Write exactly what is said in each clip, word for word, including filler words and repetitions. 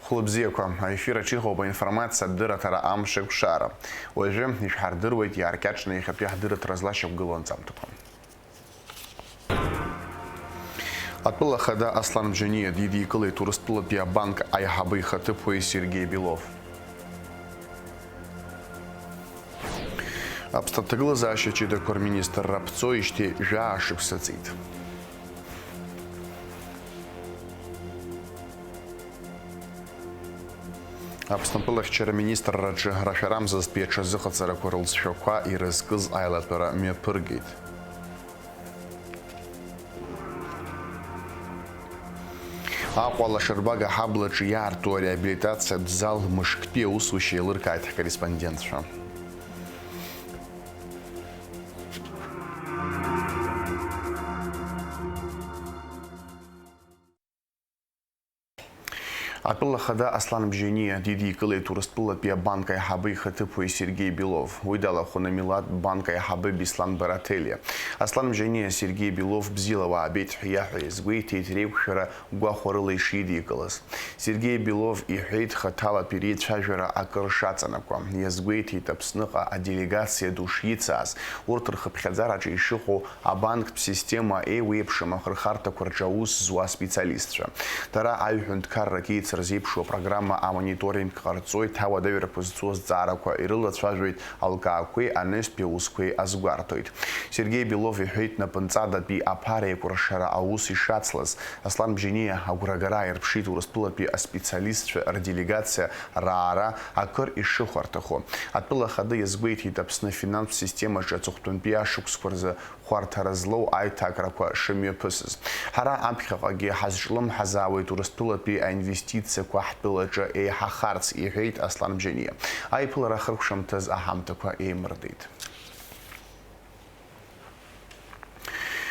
Хәылбзиақәа, аефир аҿы иҟоуп аинформациатә дырраҭара Амш еиқәшара. Уажәы ишәҳардыруеит иааркьаҿны иахьатәи ҳдырраҭара злашьақәгылоу анҵамҭақәа. Атәыла ахада Аслан Бжьаниа дидикылеит Урыстәылатәи абанк аиҳабы ихаҭыԥуаҩ Сергеи Белов. Аԥсны аҭагылазаашьа ҷыдақәа рминистрра аԥҵоижьҭеи жәаа шықәса ҵит. Аԥсны атәылахьчара министрраҿы рашәарамзазтәи аҽазыҟаҵарақәа рылҵшәақәа ирызкыз аилатәара мҩаԥыргеит. Аҟәа алашарбага аҳаблаҿы иаарту ареабилитациатә зал мышктәи аусушьа еилыркааит ҳкорреспондентцәа. Атәыла ахада Аслан Бжьаниа дидикылеит Урыстәылатәи абанк аиҳабы ихаҭыԥуаҩ Сергеи Белов. Уи далахәын Амилаҭ банк аиҳабы Беслан Барателиа. Аслан Бжьаниа Сергеи Белов бзиала уаабеит ҳәа иаҳәа иазгәеиҭеит, реиқәшәара гәахәарыла ишидикылаз. Сергеи Белов иҳәеит хаҭалатәи реицәажәара акыр шаҵанакуа. Иазгәеиҭеит Аԥсныҟа аделегациа ду шицааз, урҭ рхыԥхьаӡараҿы ишыҟоу абанктә система еиуеиԥшым ахырхарҭақәа рҿы аус зуа аспециалистцәа. Дара аҩ-ҳәынҭқаррак еицырз еиԥшу апрограмма амониторинг ҟарҵоит, ауадаҩрақәа зцу азҵаарақәа ирылацәажәоит, алкаақәеи анестәи аусқәеи азгәарҭоит. Сергеи Белов иҳәеит, напынҵадатәи аԥара еикәыршара аус ишацлаз, Аслан Бжьаниа агәрагара аирԥшит Урыстәылатәи аспециалистцәа рделегациа раара акыр ишыхәарҭахо. Атәыла ахада иазгәеиҭеит Аԥсны афинанстә системаҿы аҵыхәтәантәи ашықәсқәа рзы хәарҭара злоу аиҭакрақәа шымҩаԥысыз. Ҳара аԥхьаҟагьы ҳазҿлымҳазаауеит Урыстәылатәи аинвестициақәа ҳтәылаҿы еиҳахарц, иҳәеит Аслан Бжьаниа. Аиԥылара ахыркәшамҭаз аҳамҭақәа еимырдеит.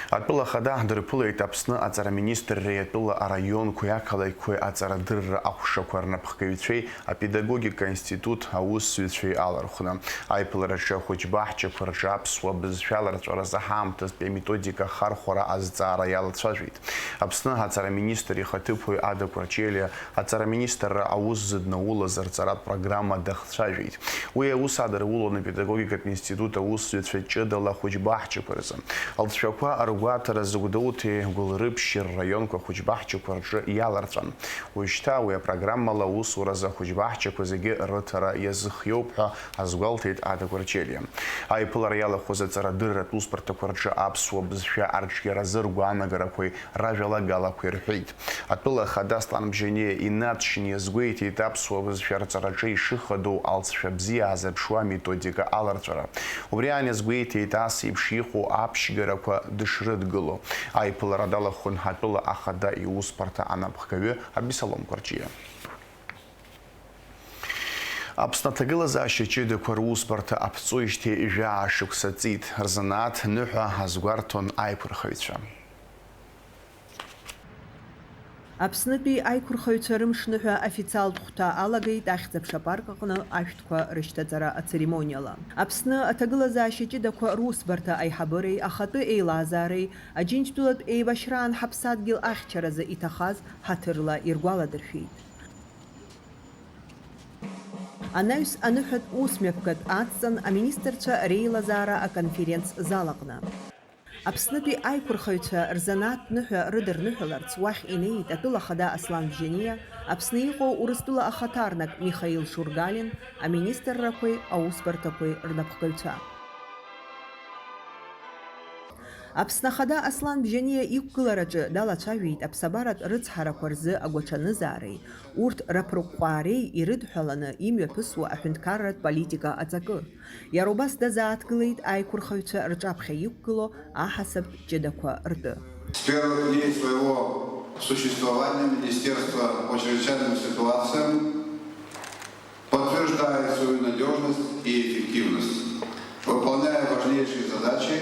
Атәыла ахада дырԥылеит Аԥсны аҵара министрреи атәыла араионқәеи ақалақьқәеи аҵарадырра аҟәшақәа рнапхгаҩцәеи апедагогика институт аусзуҩцәеи алархәны. Аиԥылараҿы ахәыҷбаҳчақәа рҿы аԥсуа бызшәа аларҵәаразы ҳаамҭазтәи аметодика ахархәара азҵаара иалацәажәеит. Аԥсны аҵара министр ихаҭыԥуаҩ Ада Кәарҷелиа аҵара министрра аус зыднаулаз рҵаратә программа дахцәажәеит. Уи аус адырулон апедагогикатә институт аусзуҩцәа ҷыдала ахәыҷбаҳчақәа рзы. Алҵшәақәа ргәаҭара Зыгәдоуҭеи Гәылрыԥшьи рраионқәа ахәыҷбаҳчақәа рҿы иаларҵәан. Уажәшьҭа уи апрограммала аусуразы ахәыҷбаҳчақәа зегьы рыҭара иазыхиоуп ҳәа азгәалҭеит Ада Кәарҷелиа. Аиԥылара иалахәыз аҵарадырратә усбарҭақәа рҿы аԥсуа бызшәа арҿиаразы ргәаанагарақәеи ражәалагалақәеи рҳәеит. Атәыла ахада Аслан Бжьаниа инаҵшьны иазгәеиҭеит аԥсуа бызшәа рҵараҿы ишыхадоу алҵшәа бзиа аазырԥшуа аметодика аларҵәара. Убри аан иазгәеиҭеит ас еиԥш иҟоу аԥшьгарақәа дышрыдгыло. Аиԥылара далахәын ҳатәыла ахада иусбарҭа анапхгаҩы Абисалом Кәарҷиа. Аԥсны аҭагылазаашьа ҷыдақәа русбарҭа аԥҵоижьҭеи жәаа шықәса ҵит, рзанааҭ ныҳәа азгәарҭон аиқәырхаҩцәа. Аԥснытәи аиқәырхаҩцәа рымшныҳәа официалтә хәҭа алагеит Ахьӡ-аԥша апарк аҟны ашәҭқәа рышьҭаҵара ацеремониала. Аԥсны аҭагылазаашьа ҷыдақәа русбарҭа аиҳабыреи ахатәы еилазаареи Аџьынџьтәылатә еибашьраан ҳаԥсадгьыл ахьчаразы иҭахаз ҳаҭырла иргәаладыршәеит. Анаҩс аныҳәатә ус мҩаԥгатә адҵан аминистрцәа реилазаара аконференц-зал аҟны. Аԥснытәи аиқәырхаҩцәа рзанааҭтә ныҳәа рыдырныҳәаларц уахь инеит атәыла ахада Аслан Бжьаниа, Аԥсны иҟоу Урыстәыла ахаҭарнак Михаил Шургалин, аминистррақәеи аусбарҭақәеи рнапхгаҩцәа. Аԥсны ахада Аслан Бжьаниа иқәгылараҿы далацәажәеит аԥсабаратә рыцҳарақәа рзы агәаҽанызаареи, урҭ раԥырҟәҟәаареи ирыдҳәаланы имҩаԥысуа аҳәынҭқарратә политика аҵакы. Иара убас дазааҭгылеит аиқәырхаҩцәа рҿаԥхьа иқәгылоу аҳасабтә ҷыдақәа ртәы. С первых дней своего существования Министерство по чрезвычайным ситуациям подтверждает свою надёжность и эффективность, выполняя важнейшие задачи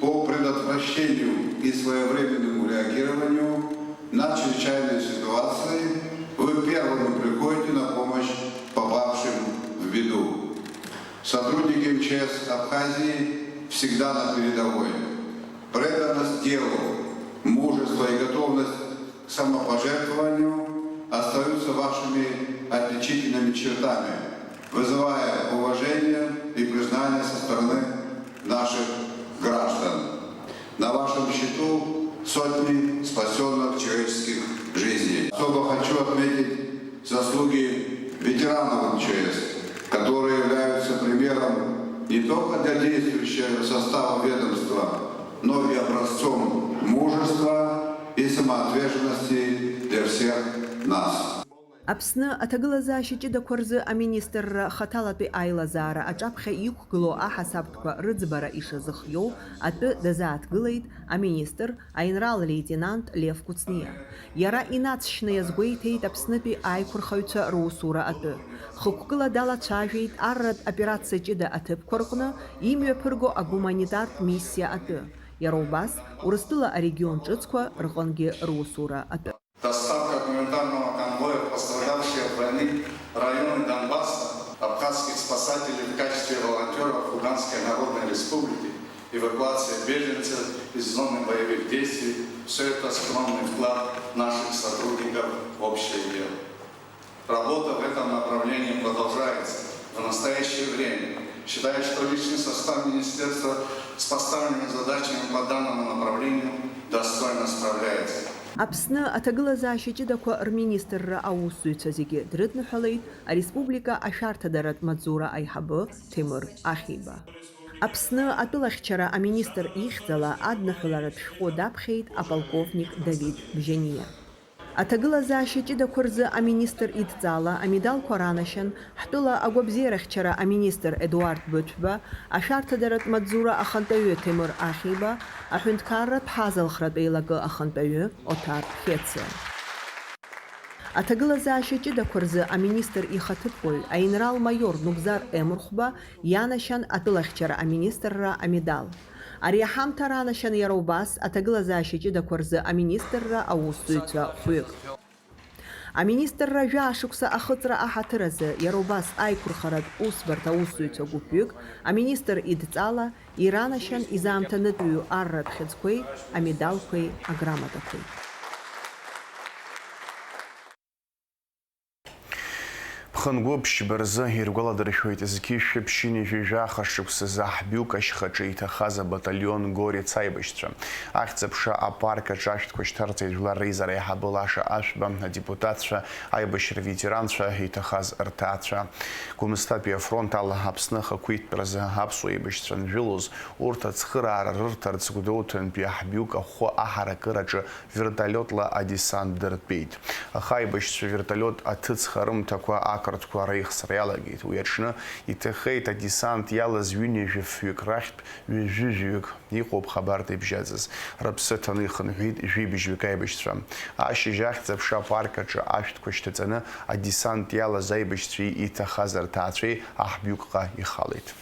по предотвращению и своевременному реагированию на чрезвычайные ситуации. Вы первыми приходите на помощь попавшим в беду. Сотрудники МЧС Абхазии всегда на передовой. Преданность делу, мужество и готовность к самопожертвованию остаются вашими вызывая уважение и признание со стороны наших граждан. На вашем счету сотни спасенных человеческих жизней. Особо хочу отметить заслуги ветеранов М Ч С, которые являются примером не только для действующего состава ведомства, но и образцом мужества и самоотверженности для всех нас. Аԥсны аҭагылазаашьа ҷыдақәа рзы аминистрра хаҭалатәи аилазаара аҿаԥхьа иқәгылоу аҳасабтәқәа рыӡбара ишазыхиоу атәы дазааҭгылеит аминистр, аинрал-леитенант Лев Кәыҵниа. Иара инацшьны иазгәеиҭеит Аԥснытәи аиқәырхаҩцәа русура атәы. Хықәкыла далацәажәеит арратә операциа ҷыда аҭыԥқәа рҟны имҩаԥырго агуманитартә миссиа атәы. Иара убас, Урыстәыла арегион ҿыцқәа рҟынгьы русура атәы. Доставка гуманитарного конвоя в пострадавшие от войны районы Донбасса, абхазских спасателей в качестве волонтёров Луганской Народной Республики, эвакуация беженцев из зоны боевых действий — все это скромный вклад наших сотрудников в общее дело. Работа в этом направлении продолжается в настоящее время. Считаю, что личный состав министерства с поставленными задачами по данному направлению достойно справляется. Аԥсны аҭагылазаашьа ҷыдақәа рминистрра аусзуҩцәа зегьы дрыдныҳәалеит ареспублика ашәарҭадаратә маҵзура аиҳабы Ҭемыр Ахиба. Аԥсны атәылахьчара аминистр ихьӡала адныҳәаларатә шәҟәы даԥхьеит аполковник Давид Бжьаниа. Аҭагылазаашьа ҷыдақәа рзы аминистр идҵала амедалқәа ранашьан ҳтәыла агәабзиарахьчара аминистр Едуард Быҭәба, ашәарҭадаратә маҵзура ахантәаҩы Ҭемыр Ахиба, аҳәынҭқарратә ҳазалхратә еилакы ахантәаҩы Оҭар Хециа. Аҭагылазаашьа ҷыдақәа рзы аминистр ихаҭыԥуаҩ, аинрал-маиор Нугзар Емурхәба ианашьан атәылахьчара аминистрра амедал. Ари аҳамҭа ранашьан иара убас аҭагылазаашьа ҷыдақәа рзы аминистрра аусзуҩцәа хәҩык. Аминистрра жәаа шықәса ахыҵра аҳаҭыр азы иара убас аиқәырхаратә усбарҭа аусзуҩцәа гәыԥҩык аминистр идҵала иранашьан изаамҭанытәиу арратә хьыӡқәеи амедалқәеи аграмотақәеи. Ԥхынгәы ԥшьба рзы иргәаладыршәоит зқьышәи ԥшьынҩажәи жәаха шықәсазы Аҳбиук ашьхаҿы иҭахаз абаталион Горец аибашьцәа. Ахьӡ-аԥша апарк аҿы ашәҭқәа шьҭарҵеит жәлар реизара аиҳабы Лаша Ашәба, адепутатцәа, аибашьра ветеранцәа, иҭахаз рҭаацәа. Гәымсҭатәи афронт ала Аԥсны ахақәиҭтәразы аԥсуа еибашьцәа анжәылоз, урҭ ацхыраара рырҭарц Гәдоуҭантәи Аҳбиук ахәы аҳаракыраҿы вертолиотла адесант дыртәеит. Аха аибашьцәа вертолиот аҭыҵха рымҭакәа ақырҭқәа реихсра иалагеит. Уи аҽны иҭахеит адесант иалаз ҩынҩажәи фҩык рахьтә ҩажәи жәаҩык. Иҟоуп хабарда ибжьаӡыз. Рыԥсы ҭаны ихынҳәит жәибжьҩык аибашьцәа. Ашьыжь ахьӡ-аԥша апарк аҿы ашәҭқәа шьҭаҵаны адесант иалаз аибашьцәеи иҭахаз рҭаацәеи Аҳбиукҟа ихалеит.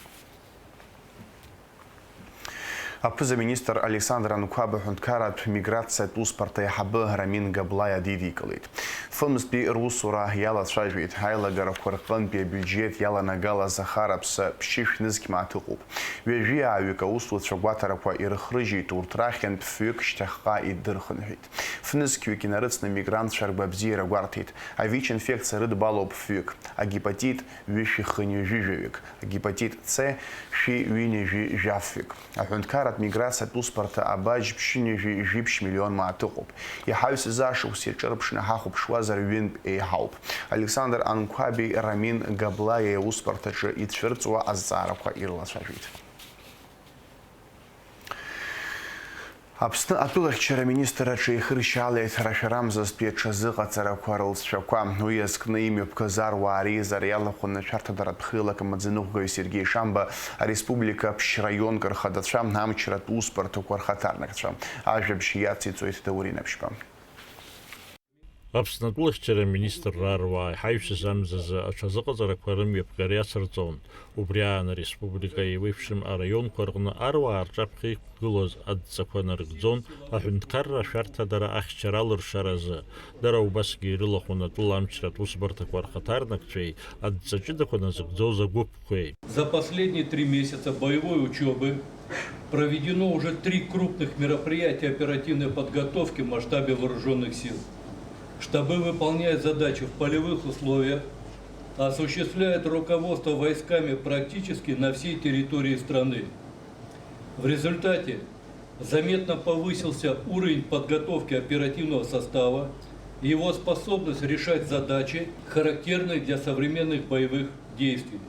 Аԥыза-министр Александр Анқәаб аҳәынҭқарратә миграциатә усбарҭа аиҳабы Рамин Габлаиа дидикылеит. Фымзтәи русура иалацәажәеит, аилагарақәа рҟынтәи абиуџьет иаланагалаз ахараԥса ԥшьышә нызқь мааҭ ыҟоуп. Ҩажәи ааҩык аусуцәа агәаҭарақәа ирыхрыжьит, урҭ рахьынтә фҩык шьҭахьҟа идырхынҳәит. Фнызқьҩык инарыцны мигрантцәа ргәабзиара гәарҭеит. АВИЧ-инфекциа рыдбалоуп фҩык, агепатит ҩышәи хынҩажәи жәаҩык, агепатит С шәи ҩынҩажәи жәафҩык. Аҳәынҭқарратә миграциатә усбарҭа абаџь ԥшьынҩажәи жәиԥшь миллион мааҭ ыҟоуп. Иҳаҩсыз ашықәс иаҿырԥшны ҳахәаԥшуазар ҩынтә еиҳауп. Александр Анқәаби Рамин Габлаиеи аусбарҭаҿы ицәырҵуа азҵаарақәа ирылацәажәеит. Аԥсны атәылахьчара аминистрраҿы ихыршьаалеит рашәарамзазтәи аҽазыҟаҵарақәа рылҵшәақәа. Уи иазкны имҩаԥгаз аруаа реизара иалахәын ашәарҭадаратә хеилак амаӡаныҟәгаҩ Сергеи Шамба, ареспублика ԥшь-раионк рхадацәа, амчратә усбарҭақәа рхаҭарнакцәа. Ажәабжь иациҵоит Даур Инаԥшьба. Аԥсны атәылахьчара аминистрра аруаа иҳаҩсыз амзазы аҽазыҟаҵарақәа рымҩаԥгара иацырҵон. Убри аан ареспублика еиуеиԥшым араионқәа рҟны аруаа рҿаԥхьа иқәгылоз адҵақәа нарыгӡон, аҳәынҭқарра ашәарҭадара ахьчара алыршаразы. Дара убасгьы ирылахәын атәыла амчратә усбарҭақәа рхаҭарнакцәеи адҵа ҷыдақәа назыгӡоз агәыԥқәеи. За последние три месяца боевой учёбы проведено уже три крупных мероприятия оперативной подготовки в масштабе вооружённых сил. Штабы выполняют задачи в полевых условиях, осуществляет руководство войсками практически на всей территории страны. В результате заметно повысился уровень подготовки оперативного состава и его способность решать задачи, характерные для современных боевых действий.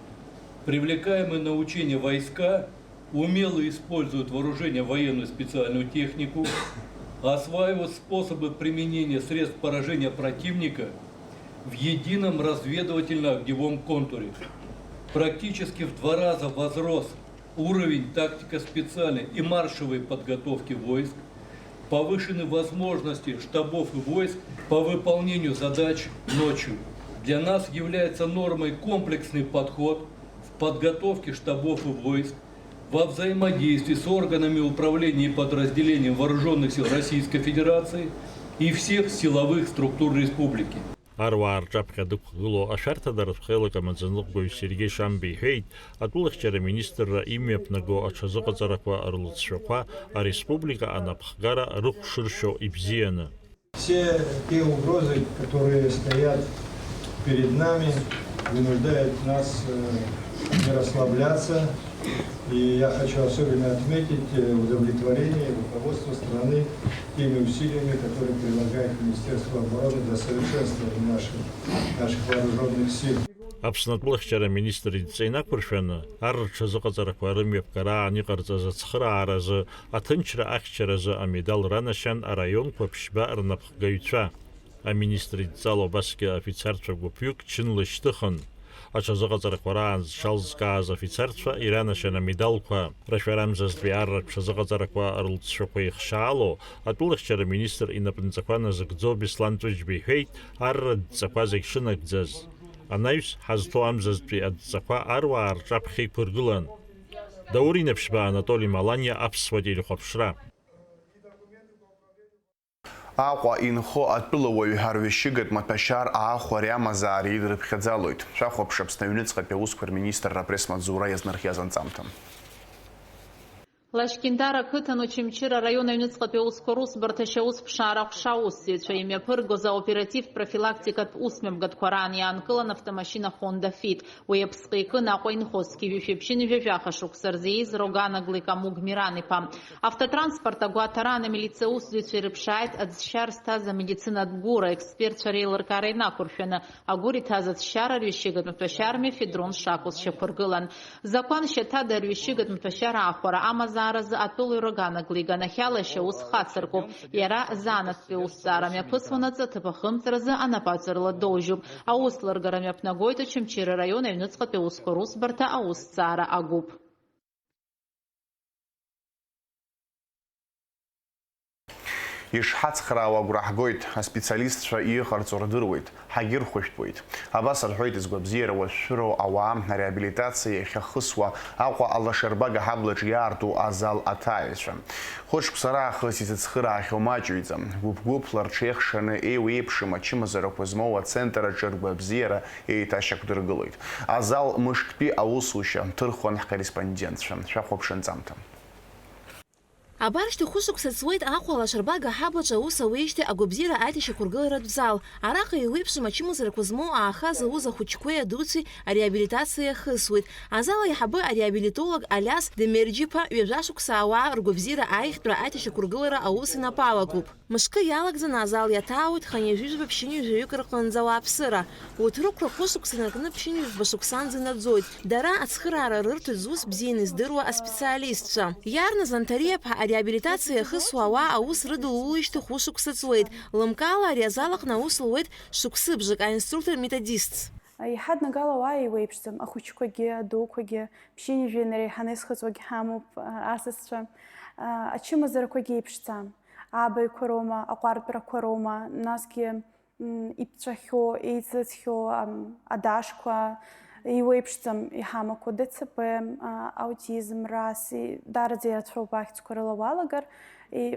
Привлекаемые на учения войска умело используют вооружение, военную специальную технику, осваивают способы применения средств поражения противника в едином разведывательно-огневом контуре. Практически в два раза возрос уровень тактико-специальной и маршевой подготовки войск, повышены возможности штабов и войск по выполнению задач ночью. Для нас является нормой комплексный подход в подготовке штабов и войск, во взаимодействии с органами управления и подразделениями вооружённых сил Российской Федерации и всех силовых структур республики. Аруаа рҿаԥхьа дықәгылоу ашәарҭадаратә хеилак амаӡаныҟәгаҩ Сергеи Шамба иҳәеит, атәылахьчара аминистрра имҩаԥнаго аҽазыҟаҵарақәа рлыҵшәақәа ареспублика анапхгара рыхәшыршьо ибзианы. Все те угрозы, которые стоят перед нами, вынуждают нас, э, не расслабляться. И я хочу особенно отметить, э, удовлетворение руководства страны теми усилиями, которые прилагает Министерство обороны для совершенствования наших, наших вооружённых сил. Аԥсны атәылахьчара аминистр идҵа инақәыршәаны, ар рҽазыҟаҵарақәа рымҩаԥгара аан иҟарҵаз ацхырааразы, аҭынчра ахьчаразы амедал ранашьан араионқәа ԥшьба рнапхгаҩцәа. Аминистр идҵала убасгьы афицарцәа гәыԥҩык чынла ишьҭыхын. Аҽазыҟаҵарақәа раан зҽалзкааз афицарцәа иранашьан амедалқәа. Рашәарамзазтәи арратә ҽазыҟаҵарақәа рлҵшәақәа еихшьаало, атәылахьчара министр инапынҵақәа назыгӡо Беслан Ҵәыџьба иҳәеит, арратә дҵақәа зегь шынагӡаз. Анаҩс ҳазҭоу амзазтәи адҵақәа аруаа рҿаԥхьа иқәыргылан. Даур Инаԥшьба, Анатоли Маланиа, Аԥсуа телехәаԥшра. Аҟәа инхо атәылауаҩ арҩашьыгатә маҭәашьар аахәареи амазаареи дрыԥхьаӡалоит. Шәахәаԥш Аԥсны аҩныҵҟатәи аусқәа рминистрра апресс-маҵзура иазнархиаз анҵамҭа. Лашькьындар ақыҭан Очамчыра араион аҩныҵҟатәи аусқәа русбарҭа ашьаусԥшаара аҟәша аусзуҩцәа имҩаԥыргоз аоперативтә профилактикатә усмҩаԥгатәқәа раан иаанкылан автомашьына Honda Fit. Уи аԥсҟы икын Аҟәа инхо зқьи жәшәи ԥшьынҩажәи жәаха шықәса рзы ииз Рогана Глика Мугмиран-иԥа. Автотранспорт агәаҭараан амилициа аусзуҩцәа ирыԥшааит аӡшьа рзҭаз амедицинатә гәыра, аекспертцәа реилыркаара инақәыршәаны, агәыр иҭаз аӡшьара арҩашьыгатә маҭәашьар мефедрон шакәыз шьақәыргылан. Закәан шьаҭада арҩашьыгатә маҭәашьара аахәара амазааразы атәылаҩ Рогана Глика анахьала ашьаус хацыркуп. Иара занааҭтәи аусҭҵаара мҩаԥысуанаҵы аҭыԥ ахымҵразы анапаҵаҩрала доужьуп. Аус лыргара мҩаԥнагоит Очамчыра араион аҩныҵҟатәи аусқәа русбарҭа аусҭҵаара агәыԥ. Ишҳацхраауа агәра ҳгоит, аспециалистцәа иҟарҵо рдыруеит, ҳагьырхәышәтәуеит. Абас рҳәоит изгәабзиара уашәшәыроу ауаа ареабилитациа иахьахысуа Аҟәа алашарбага ҳаблаҿ иаарту азал аҭааҩцәа. Хәышықәса раахыс изыцхыраахьоу маҷҩӡам. Гәыԥ-гәыԥла рҽеихшаны еиуеиԥшым ачымазарақәа змоу ацентр аҿы ргәабзиара еиҭашьақәдыргылоит. Азал мышктәи аусушьа ҭырхуан ҳкорреспондентцәа. Шәахәаԥш анҵамҭа. Абар шьҭа хәышықәса ҵуеит Аҟәа алашарбага ҳаблаҿ аус ауеижьҭеи агәабзиара аиҭашьақәыргыларатә зал. Араҟа еиуеиԥшым ачымазарақәа змоу ааха зауз ахәыҷқәеи адуцәеи ареабилитациа иахысуеит. Азал аиҳабы ареабилитолог Алиас Демерџь-иԥа ҩажәа шықәса ауаа ргәабзиара аиӷьтәра аиҭашьақәыргылара аус инапы алакуп. Мышкы иалагӡаны азал иаҭаауеит хынҩажәижәаба ԥшьынҩажәаҩык рҟынӡа ауааԥсыра. Урҭ рықәра хәышықәса инаркны ԥшьынҩажәба шықәсанӡа инаӡоит. Дара ацхыраара рырҭоит зус бзианы издыруа аспециалистцәа. Иарназ Анҭариаԥҳа ареабилитациа иахысуа ауаа аус рыдулулеижьҭеи хәышықәса ҵуеит. Лымкаала ари азал аҟны аус луеит шықәсыбжак аинструктор-методистс. Иҳаднагало ауаа еиуеиԥшӡам, ахәыҷқәагьы, адуқәагьы, ԥшьынҩажәи инареиҳаны изхыҵуагьы ҳамоуп, асасцәа. Ачымазарақәагьы еиԥшӡам. Абаҩқәа роума, аҟәартәрақәа роума, насгьы, м, иԥҵәахьоу, еиҵыҵхьоу, ам, адашқәа, еиуеиԥшӡам иҳамақәоу Д Ц П, а, аутизм, рас, и-, даараӡа ирацәоуп ахьӡқәа рыла уалагар. И-,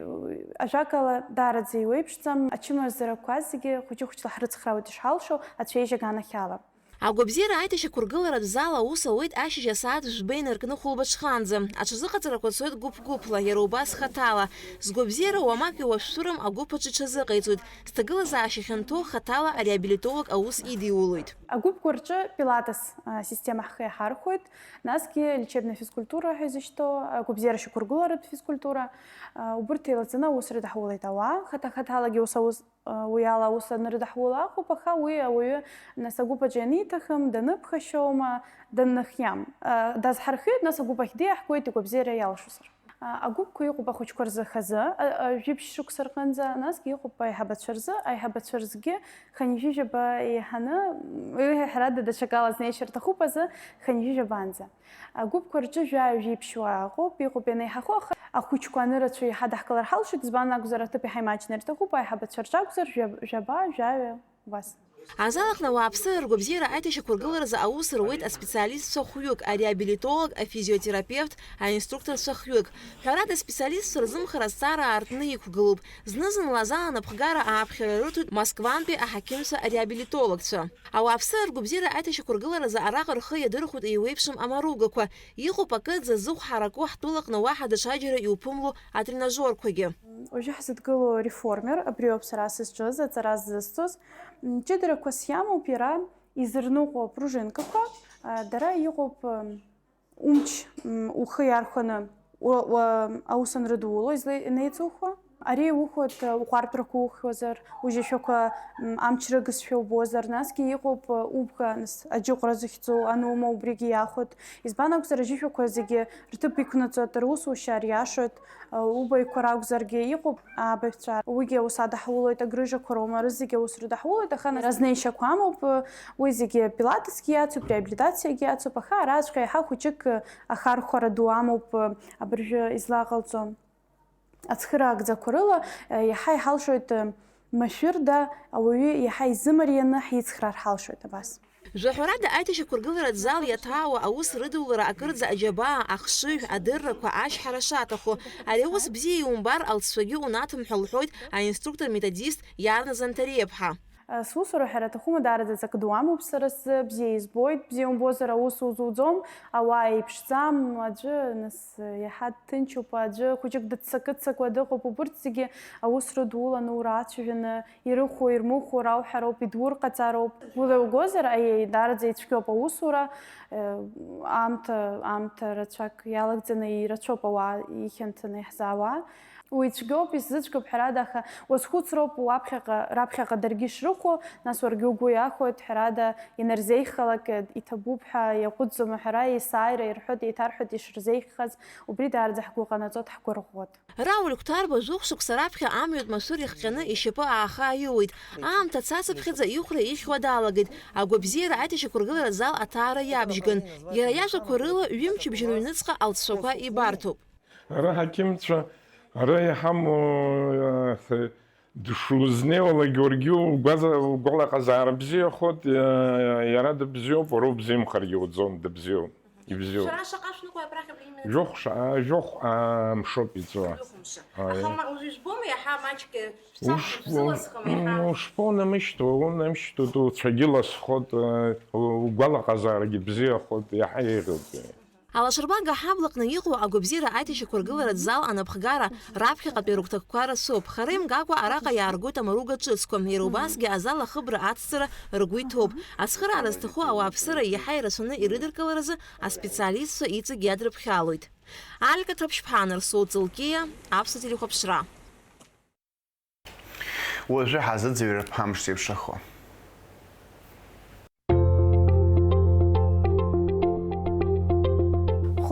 ажәакала, даараӡа еиуеиԥшӡам, ачымазарақәа зегьы хәыҷы-хәыҷла ҳрыцхраауеит ишҳалшо, ацәеижь аганахьала. Агәабзиара аиҭашьақәыргыларатә зал аус ауеит ашьыжь асааҭ жәба инаркны хәылбыҽханӡа. Аҽазыҟаҵарақәа цоит гәыԥ-гәыԥла, иара убас хаҭала. Згәабзиара уамак иуашәшәырам агәыԥ аҿы иҽазыҟаиҵоит. Зҭагылазаашьа хьанҭоу хаҭала ареабилитолог аус идиулоит. Агәыԥқәа рҿы пилатес, а, система ҳхы иаҳархәоит, насгьы лечебная физкультура ҳәа изышьҭоу, агәабзиара шьақәыргыларатә физкультура, а, убырҭ еилаҵаны аус рыдаҳулеит ауаа, хаҭа-хаҭалагьы ус аус, а, уи ала аус анрыдаҳула акәуп, аха уи ауаҩы, нас, агәыԥ аҿы ианиҭахым, даныԥхашьоума, даннахиам, а, дазҳархиоит, нас агәыԥ ахь диаҳгоит, игәабзиара иалшозар. А, агәыԥқәа иҟоуп ахәыҷқәа рзы хазы, а, а, жәиԥшь шықәса рҟынӡа, насгьы иҟоуп аиҳабацәа рзы, аиҳабацәа рзгьы хынҩажәижәаба еиҳаны, уи ҳәарада даҽакала азнеишьа рҭахуп азы, хынҩажәижәабанӡа. Агәыԥқәа рҿы жәаҩа жәиԥшьуа ыҟоуп, иҟоуп ианеиҳахо, аха ахәыҷқәа анырацәоу иҳадаҳкылар ҳалшоит, избан акәзар, аҭыԥ иаҳа имаҷны ирҭахуп, аиҳабацәа рҿы акәзар, жәа-, жәаба, жәаҩа. Убас. Азал аҟны ауааԥсыра ргәабзиара аиҭашьақәыргыларазы аус руеит аспециалистцәа хәҩык, ареабилитолог, афизиотерапевт, аинструкторцәа хҩык. Ҳәарада, аспециалистцәа рзымхара азҵаара аартны иқәгылоуп. Зны-зынла азал анаԥхгара ааԥхьара рыҭоит Москвантәи аҳақьымцәа-реабилитологцәа. Ауааԥсыра ргәабзиара аиҭашьақәыргыларазы араҟа рхы иадырхәоит еиуеиԥшым амаругақәа. Иҟоуп акы, ӡазы ҳҳараку ҳтәылаҟны уаҳа даҽаџьара иуԥымло атренажерқәагьы. Уажәы ҳзыдгылоу реформер, абриоуп сара сызҿыз, аҵара ззысҵоз. М, ҷыдарақәас иамоуп иара, изырныҟәо апружинкақәа, а, дара иҟоуп, м, умч, м, ухы иархәаны уа-, уа-, аус анрыдуло изле-, инеиҵухуа. Ари иухәоит, а, уҟәартәрақәа ухьуазар, ужьышәақәа, м, амч рыгызшәа убозар, насгьы иҟоуп, а, убга, нас, аџьыҟәра зыхьӡу анума, убригьы иахәоит. Избан акәзар, ажьышәақәа зегьы рҭыԥ иқәнаҵоит, русушьа ариашоит, убаҩқәа ракәзаргьы иҟоуп абаҩцәа. Уигьы аус адаҳулоит, агрыжақәа роума, рызегьы аус рыдаҳулоит, аха нас азнеишьақәа амоуп, уи зегьы пилатесгьы иацуп, реабилитациагьы иацуп, аха араҵәҟьа иаҳа хәыҷык ахархәара ду амоуп абыржәы излаҟалҵо. Ацхыраагӡақәа рыла, еиҳа иҳалшоит, машәырда, ауаҩы иаҳа изымарианы ҳицхраар ҳалшоит абас. Жәаҳәарада, аиҭашьақәыргыларатә зал иаҭаауа аус рыдулара акырӡа аџьабаа, ахшыҩ, адыррақәа, ашьҳара шаҭаху. Ари аус бзиа иумбар, алҵшәагьы унаҭом ҳәа лҳәоит аинструктор-методист Иарна Занҭариаԥҳа. Сусура ҳәара аҭахума, даараӡа ҵакы ду амоуп сара сзы, бзиа избоит, бзиа умбозар аус узуӡом, ауаа еиԥшӡам, аӡәы, нас, иаҳа дҭынчуп, аӡәы хәыҷык дыццакы-ццакуа дыҟоуп, убырҭ зегьы аус рыдуланы урацәажәаны, ирыхәо, ирмыхәо рауҳәароуп, идурҟаҵароуп. Гәыла иугозар, аиеи, даараӡа ицәгьоуп аусура, э, аамҭа, аамҭа рацәак иалагӡаны ирацәоуп ауаа ихьанҭаны иаҳзаауа. Уи цәгьоуп, исзыцәгьоуп, ҳәарада, аха уазхәыцроуп, уаԥхьаҟа, раԥхьаҟа даргьы ишрыхәо, нас уаргьы угәы иахәоит, ҳәарада, инарзеиӷьхалак, э, иҭабуп ҳәа иаҟәыҵӡом аҳәара, есааира ирҳәоит, еиҭарҳәоит ишырзеиӷьхаз, убри даараӡа ҳгәы ҟанаҵоит, ҳгәы рӷәӷәоит. Рауль Қәҭарба жәохә шықәса раԥхьа амҩатә машәыр ихҟьаны ишьапы ааха аиуеит. Аамҭа цацыԥхьаӡа ихәра ихьуа далагеит. Агәабзиара аиҭашьақәыргыларатә зал аҭаара иабжьган. Иара иажәақәа рыла, ҩымчыбжь рыҩныҵҟа алҵшәақәа ибарҭоуп. Ара ҳақьымцәа, ара иҳамоу, э, дышузнеиуалак уаргьы угәаза-, угәалаҟазаара бзиахоит, э, иара дыбзиоуп, уара убзиамхаргьы уӡом, дыбзиоуп. Ибзиоуп. Шәара шаҟа шәныҟәои абрахь абри иманы? Жәохә ша-, а, жәохә, а, мшоуп иҵуа. Жәохә мшы. Аиеи. Аха ма-, уажә ижәбома иаҳа маҷк, э, шәцәа Уш-, шәзыласхым иаҳа? Ушԥоунамышьҭуа, унамышьҭуа, дуцәагьы ласхот, э, у-, угәалаҟазаарагьы бзиахот, иаҳа еиӷьуп. Алашарбага ҳаблаҟны иҟоу агәабзиара аиҭашьақәыргыларатә зал анапхгара раԥхьаҟатәи рыгәҭакқәа рацәоуп. Хара имгакәа араҟа иааргоит амаруга ҿыцқәа, иара убасгьы азал ахыбра ацҵара ргәы иҭоуп. Ацхыраара зҭаху ауааԥсыра иаҳа ирацәаны ирыдыркыларазы аспециалистцәа иҵегь иадырԥхьалоит. Алика Ҭаԥшьԥҳа, Нарсоу Ҵылкиа, Аԥсуа телехәаԥшра. Уажәы ҳазыӡырҩып амш зеиԥшрахо.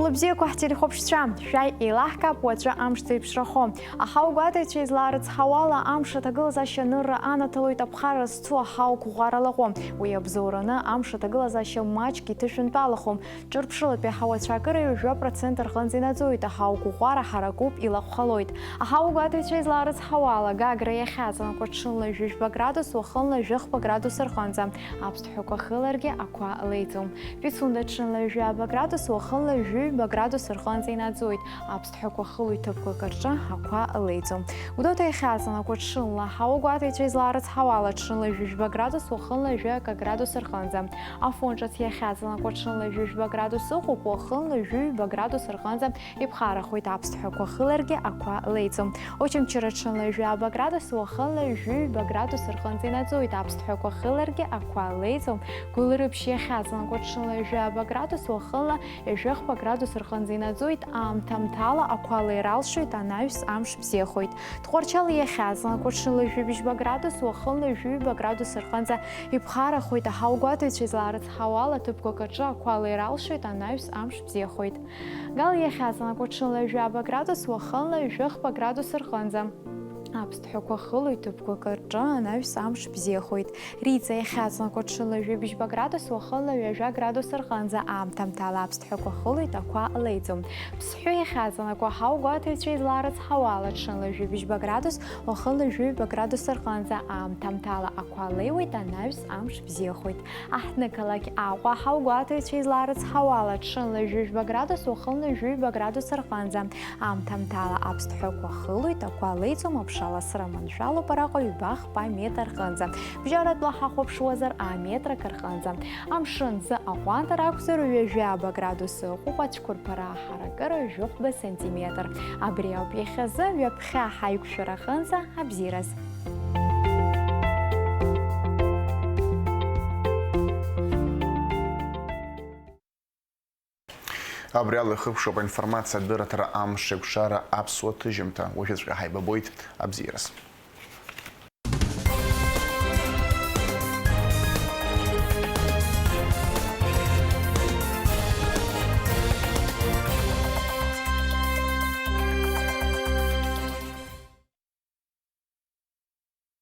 Хәлыбзиақәа ҳтелехәаԥшцәа, шәааи еилаҳкаап уаҵәы амш зеиԥшрахо. Аҳауагәаҭаҩцәа излаарыцҳауала, амш аҭагылазаашьа анырра анаҭалоит аԥхара зцу аҳауа қәӷәӷәара лаҟәы. Уи абзоураны амш аҭагылазаашьа маҷк иҭышәынтәалахом. Ҿырԥшылатәи аҳауацәа акыраҩ жәа процент рҟынӡа инаӡоит, аҳауа қәӷәӷәара ҳаракуп, илаҟәхалоит. Аҳауагәаҭаҩцәа излаарыцҳауала, Гагра иахьаҵанакуа ҽынла жәыжәба градус, уахынла жәохә градус рҟынӡа. Аԥсҭҳәақәа хыларгьы ақәа леиӡом. Пицунда ҽынла ҩажәаба градус, уахынла ҩажәи Ҩба градус рҟынӡа инаӡоит, аԥсҭҳәақәа хылоит, ҭыԥқәак рҿы ақәа леиӡом. Гәдоуҭа иахьаҵанакуа ҽынла, ҳауа гәаҭаҩцәа излаарыцҳауа ала, ҽынла жәаҩба градус, уахынла жәаҩа градус рҟынӡа. Афон ҿыц иахьаҵанакуа ҽынла жәаҩба градус ыҟоуп, уахынла жәаҩба градус рҟынӡа иԥхарахоит, аԥсҭҳәақәа хыларгьы ақәа леиӡом. Очамчыра ҽынла жәаба градус, уахынла жәаҩба градус рҟынӡа инаӡоит, аԥсҭҳәақәа хыларгьы ақәа леиӡом. Гәылрыԥшь иахьаҵанакуа ҽынла жәаба градус, уахынла ҩажәихԥа градус рҟынӡа инаӡоит, аамҭа-аамҭала ақәа леира алшоит, анаҩс амш бзиахоит. Тҟәарчал иахьаҵанакуа ҽынла жәибжьба градус, уахынла жәиҩба градус рҟынӡа иԥхарахоит, аҳауагәаҭаҩцәа излаарыцҳауа ала, ҭыԥқәак аҿы ақәа леира алшоит, анаҩс амш бзиахоит. Гал иахьаҵанакуа ҽынла жәаба градус, уахынла ҩажәихԥа градус рҟынӡа аԥсҭҳәақәа хылоит, ҭыԥқәак рҿы анаҩс амш бзиахоит. Риҵа иахьаҵанакуа ҽынла жәибжьба градус, уахынла ҩажәа градус рҟынӡа, аамҭа-аамҭала аԥсҭҳәақәа хылоит, ақәа леиӡом. Ԥсҳәы иахьаҵанакуа, ҳауагәаҭаҩцәа излаарыцҳауа ала, ҽынла жәибжьба градус, уахынла жәиҩба градус рҟынӡа, аамҭа-аамҭала ақәа леиуеит, анаҩс амш бзиахоит. Аҳҭнықалақь Аҟәа, ҳауагәаҭаҩцәа излаарыцҳауа ала, ҽынла жәиҩба градус, уахынла жәиҩба градус рҟынӡа, аамҭа-аамҭала аԥсҭҳәақәа хылоит, ақәа леиӡом, аԥшаласра маншәалоуп араҟа ҩба-хԥа метр рҟынӡа. Бжьаратәла ҳахәаԥшуазар, аметрак рҟынӡа. Амшын зы аҟәандара акәзар, ҩажәаба градус ыҟоуп, ацәқәырԥара аҳаракыра жәохәба сантиметр. Абри ауп иахьазы, ҩаԥхьа ҳаиқәшәара аҟынӡа, абзиараз. Абри ала ихыԥшуп аинформациа адырраҭара амш еиқәшара аԥсуа ҭыжьымҭа. Уажәыҵәҟьа ҳаибабоит, абзиараз.